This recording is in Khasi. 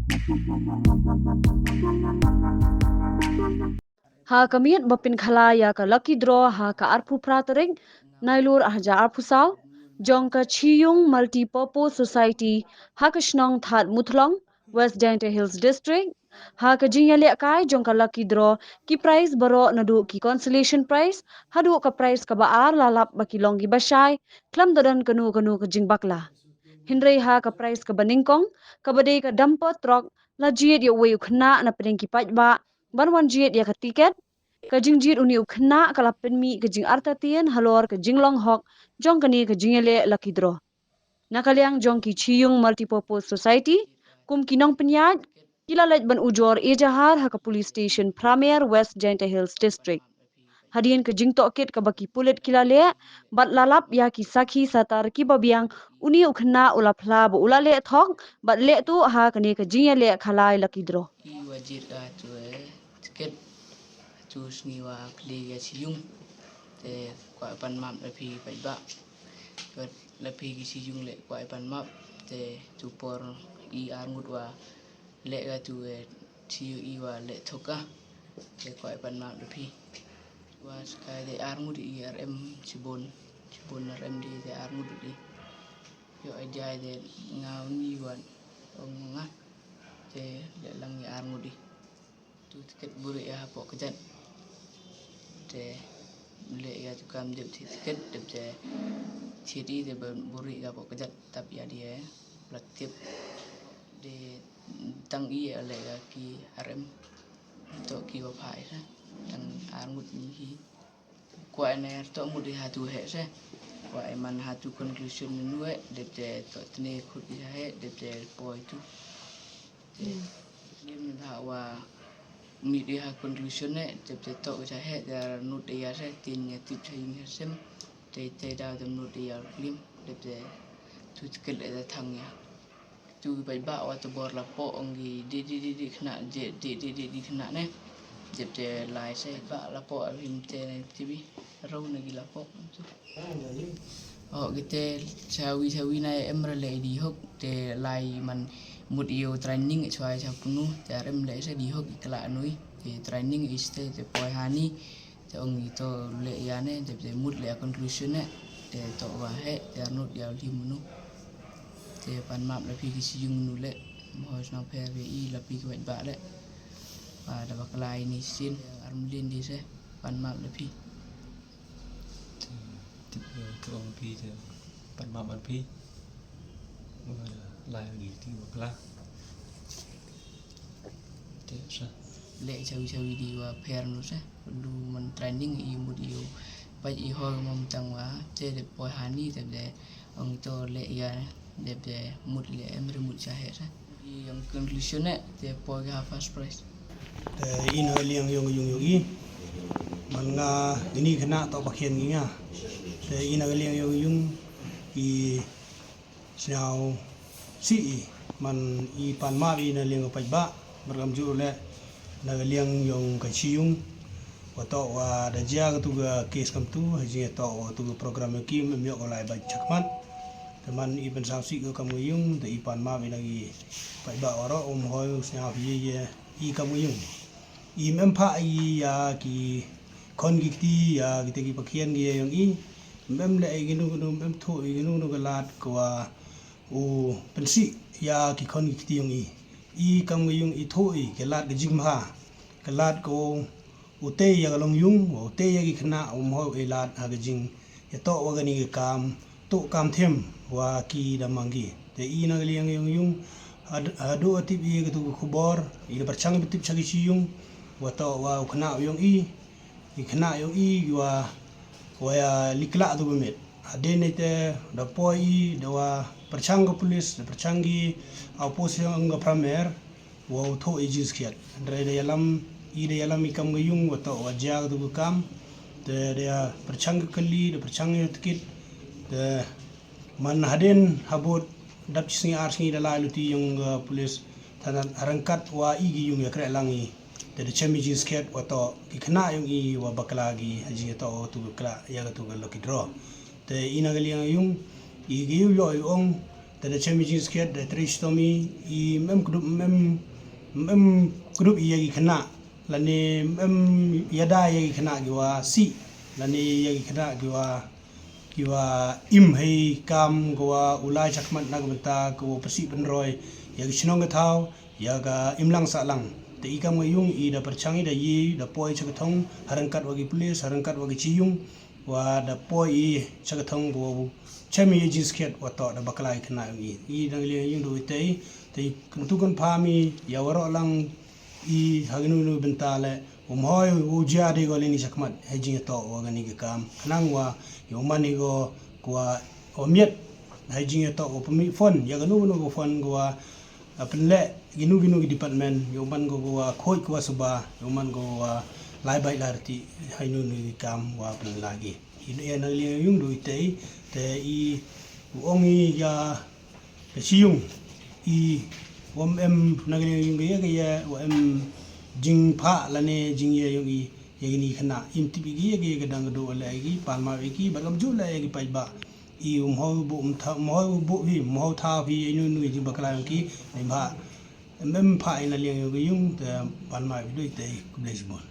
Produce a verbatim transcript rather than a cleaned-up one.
Ha ka miet ba pynkhalai ïa ka lucky draw ha ka arphew phra tarik Nailur arhajar arphew saw jong ka Chiyung Multipurpose Society ha ka shnong Thadmuthlong, West Jaintia Hills District. Ha ka jingïalehkai jong ka lucky draw, ki prize baroh naduh ki consolation prize haduh ka prize kaba ar la lap ba ki long kiba shai khlem da don kano kano ka jingbakla. Hynrei ha ka prize kaba nyngkong, kaba dei ka dumper truck, la jied ïa uwei u khynnah na pdeng ki paidbah ban wan jied ïa ka tiket. Ka jingjied une u khynnah ka la pynmih ka jingartatien halor ka jinglong hok jong kane ka jingïaleh lucky draw. Na ka liang jong ki Chiyung Multipurpose Society, kum ki nongpynïaid, ki la leit ban ujor ejahar ha ka police station Pramer, West Jaintia Hills District. Hadien ka jingtohkit kaba ki pulit ki la leh bad la lap ïa ki sakhi satar kiba biang, une u khynnah u la phla ba u la leh thok bad leh tuh ha kane ka jingïaleh khalai lucky draw. Ki wa jied ka tu eh tiket tu sngi wa kli ya Chiyung. Te kwah pan map la phi paidbah. Kwah la phi ki Chiyung le kwah pan map. Te tu por i ar ngut wa le ka tu eh Chiyung i wa le thok ka. Te kwah pan map la phi. Wa skai de ar ngut i ar em chibon. Chibon ar em di de ar ngut di. Yo ai jai de ngau ni wan ong nga. Te le lang i ar ngut di. Tu tiket buri ya hapoh kejat. Te le ya tu kam dep ti tiket dep te ti di de buri ya hapoh kejat tap ya dia plat tip. De tang i ya le ya ki arem. To ki wa phai sa. Tang ar ngut ni hi. Kwah ne to mut di ha tu he se. Kwah man ha tu conclusion nu he dep te to tne khut di he dep te poi tu. Lim da wa mit di ha conclusion ne dep te to cha he da nut di ya se tin ya tip cha yin ya sem. Te te da da nut di ya lim dep te tu tiket da thang ya. Tu bai ba wa tu bor la po ong gi di di di di khna je di di di di khna ne. Dep te lai se ba la po a lim te ne ti bi. Rau ne gi la po. O kite chawi chawi na em ra le di hok te lai man mut ïa u training chwa cha punu te rem le se di hok i kla nui te training i ste te poi hani te ong i to le ïa ne te te mut le conclusion ne te to wa he te arnut ïa u lim nu te pan map la phi ki si yung nu le mo hos na pher be i la phi ki wet ba le. Ba da ba kla i ni sin armlin di se pan map la phi. Tip ïa ka ong phi te pan map ban phi. Lai ngi ti bakla. Te sa. Le chawi chawi di wa pher nu sa. Lu man training i mut i u. Ba i ho mam tang wa te de poi hani te de ong to le ïa de de mut le em re mut sa he sa. I ong conclusion ne te poi ha first prize. Te ina liang yong yung yung i man nga ini kena to pakhian ngi nga. Te ina liang yong yung i sniaw si i man i pan map ina liang paidbah berkam ju le na liang yong ka chi yung. Wa to wa da jia ka tu ka case kam tu ha jia to wa tu ka program ki me yok lai ba chakmat. Te man i ban saw si ka kam yung te i pan map ina ki paidbah wa ro um hoi sniaw ye ye i kam yung. I mem pha i ya ki khon ki kti ya ki te ki pakhian ki ya yong i. Mem le i ginu ginu mem thu i ginu ginu ka lad ko wa u pensi ya ki khon ki kti yong i. I kam ka yung i thu i ka lad ka jingmha ka lad ko u te ya ka long yung u te ya ki khna u mho i lad ha ka jing ya to wa ka ni ka kam tu kam them wa ki da mang ki. Te i na ka liang yong yung hadu atip i ka tu ka khubor i da perchang tip cha ki chi yung wa to wa u khna yong i. I khna yong i wa wa ya likla tu bemit. Ade ne te da poi i da wa perchang ka police da perchang ki au pos yong ka pramer. Wa u tho i jis khiat. Dre da yalam i da yalam i kam ga yung wa to wa jia tu ka kam. Te da ya perchang ka kali da perchang ya tikit. Te man haden habot dap chi sngi ar sngi da lai luti yung ga police. Tana arangkat wa i gi yung ya kre lang i. Te da chem i jis khiat wa to ki khna yung i wa bakla gi ha jing ya to tu ka kla ya ka tu ka lucky draw. Te i na ga liang yung i gi yung yo i ong. Te da chem ïa i jingskhiat da trei shitom i, i mem kdup mem mem kdup ïa ki khynnah lane mem ïada ïa ki khynnah ki wa sih lane ïa ki khynnah ki wa ki wa im hei kam ka wa u lai chakhmat na ka bynta ka wa pasi pynroi ïa ka chnong ka thaw ïa ka imlang sahlang. Te i kam ka ïung i da pyrchang i da ïa da poi cha ka thong ha ryngkat wa ki pulis ha ryngkat wa ki chi ïung wa da poi i cha ka thong ka wa chem i jingskhiat wa toh da bakla i khynnah i. I dang liang ïung du i te i te i kyntu kynpha mi ïa waroh lang i ha kinu kinu bynta le um hoi u jia de gol ini chakhmat hei jingtoh wa kani ka kam khnang wa ïa u man i go kwa wa miet hei jingtoh wa pynmih phone ïa kinu kinu ka phone kwa a pynleh kinu kinu ki department ïa u man go kwa khoi kwa suba ïa u man go wa lai bai lar ti hei nu nu ki kam wa pynlagi. I nu ïa na liang ïung du i te i te i u ong i ïa ka chi ïung i wa em na ka liang ïung ka ïa ka ïa wa em jingpha lane jingïa ïung i ïa kini khynnah im tip i ki ïa ka ïa ka dang ka du la i ki pan ma i ki ba kam ju la i ki pai ba i um hoi bu um tha um hoi bu hi um hoi tha hi ïa nu nu i jing bakla ïung ki ni ba em em pha i na liang ïung ka ïung te pan ma i du i te ku blei sibon.